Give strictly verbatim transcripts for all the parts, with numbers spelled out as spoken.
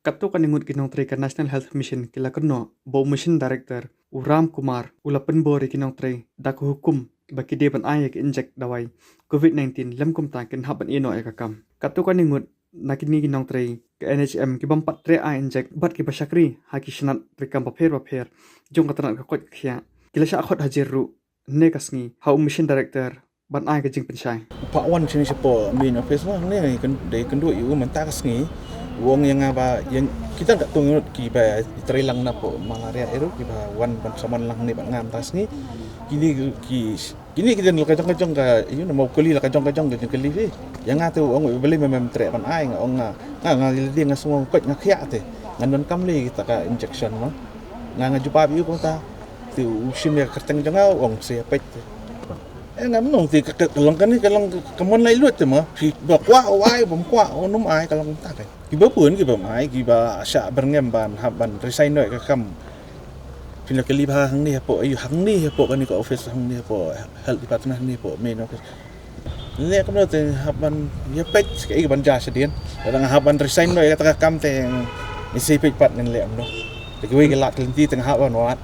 Katto katne ngut ki nongtrei ka National Health Mission ki la kynnoh ba u Mission Director u Ram Kumar u la pynbor ïa ki nongtrei da ka hukum ba ki dei ban ai ïa ka injek dawai covid nineteen lem kumta kin hap ban ïeh noh ïa ka kam. Katto katne ngut na kine ki nongtrei ka N H M ki bym pat treh ai injek bad kiba shakri ha ki shnat treikam bapher bapher jong ka tnat ka koit ka khiah ki la shah khot hajir ruh hynne ka sngi ha u Mission Director ban ai ka jingpynshai. Phah wan shane shapoh main office ma, hangne ngi kyn-, dei kynduh ïa u mynta ka sngi. U ong ïa nga ba ïa kita katto ngut kiba trei lang napoh malaria ïa ruh kiba wan ban saman lang hangne bad nga mynta ka sngi. Kine ki, kine ki don la ka jong ka jong ka, ïa u, namar u kali la ka jong ka jong ka jingkylli phi. Ïa nga te u ong balei mem treh ban ai, nga ong nga, nga, nga lade nga sngew koit nga khiah te. Ngan donkam lei kita ka injection ma. Nga, nga jubab ïa u kumta. Te u shim ïa ka kyrteng jong nga u ong sa ïa peit te. Eh, ngam nong te ka, ka, ka long kane, ka long ka, ka mon lai lut te ma. Phi ba kwah u ai, bym kwah u nym ai, ka long kumta te. Kiba bun, kiba ym ai, kiba shah byrngem ban hap ban resign noh ïa ka kam. Phin la kylli ba hangne hapoh, aïu hangne hapoh kane ka office, hangne hapoh health department, hangne hapoh main office. Leh kumno te hap ban ïa peit kaei kaban jia shadien. Lada nga hap ban resign noh ïa kata ka kam te ngi sa peit pat ngan leh kumno. Te kiwei ki lad ki lynti te nga hap ban wad.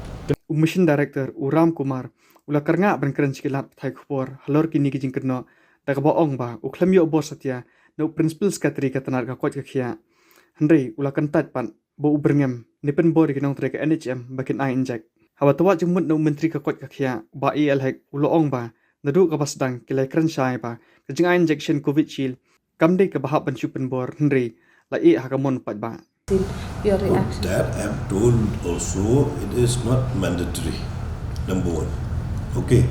U Mission Director u Ram Kumar u la kyrngah ban kren sha ki lad pathai khubor halor kine ki jingkynnoh da kaba ong ba u khlem ïoh bor satia na u Principal Secretary ka tnat ka koit ka khiah. Hynrei u la kyntait pat ba u byrngem ne pynbor ïa ki nongtrei ka N H M ba kin ai injek. Haba tawad jingmut na u Myntri ka koit ka khiah Bah A L Hek u la ong ba naduh kaba sdang ki la kren shai ba ka jingai injection Covishield kam dei kaba hap ban shu pynbor hynrei la ïeh ha ka mon paidbah. Your Oh, reaction? That I have told also, it is not mandatory. Number one. Okay.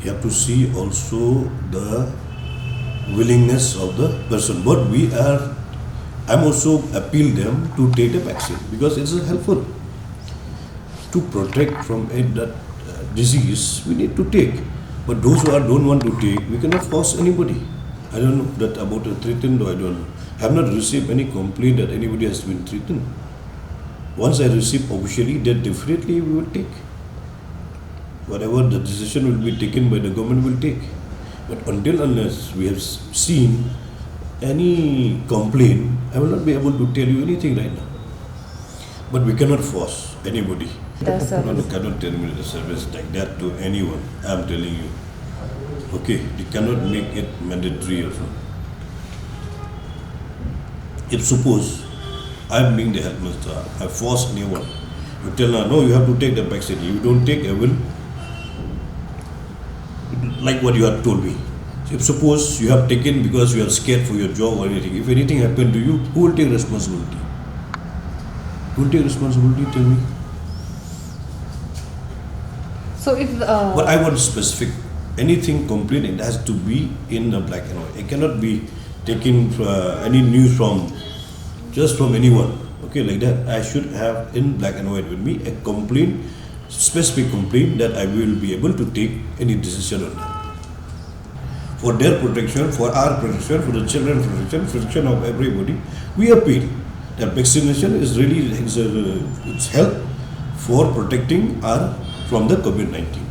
You have to see also the willingness of the person. But we are, I'm also appeal them to take the vaccine because it's helpful. To protect from a, that uh, disease, we need to take. But those who are, don't want to take, we cannot force anybody. I don't know that about the threatened, or I don't know. I have not received any complaint that anybody has been threatened. Once I receive officially, then definitely we will take. Whatever the decision will be taken by the government, will take. But until unless we have s-, seen any complaint, I will not be able to tell you anything right now. But we cannot force anybody. The No, no, service. Cannot terminate the service like that to anyone. I'm telling you. Okay, they cannot make it mandatory also. If suppose I'm being the health minister, I force anyone. You tell her, "No, you have to take the vaccine. You don't take, I will," like what you have told me. If suppose you have taken because you are scared for your job or anything, if anything happened to you, who will take responsibility? Who will take responsibility? Tell me. So if, uh, But I want specific, anything complaint, it has to be in the black and white. It cannot be taking uh, any news from, just from anyone. Okay, like that. I should have in black and white with me a complaint, specific complaint that I will be able to take any decision on that. For their protection, for our protection, for the children protection, protection of everybody, we appeal that vaccination is really, it's, uh, it's help for protecting our, from the COVID nineteen.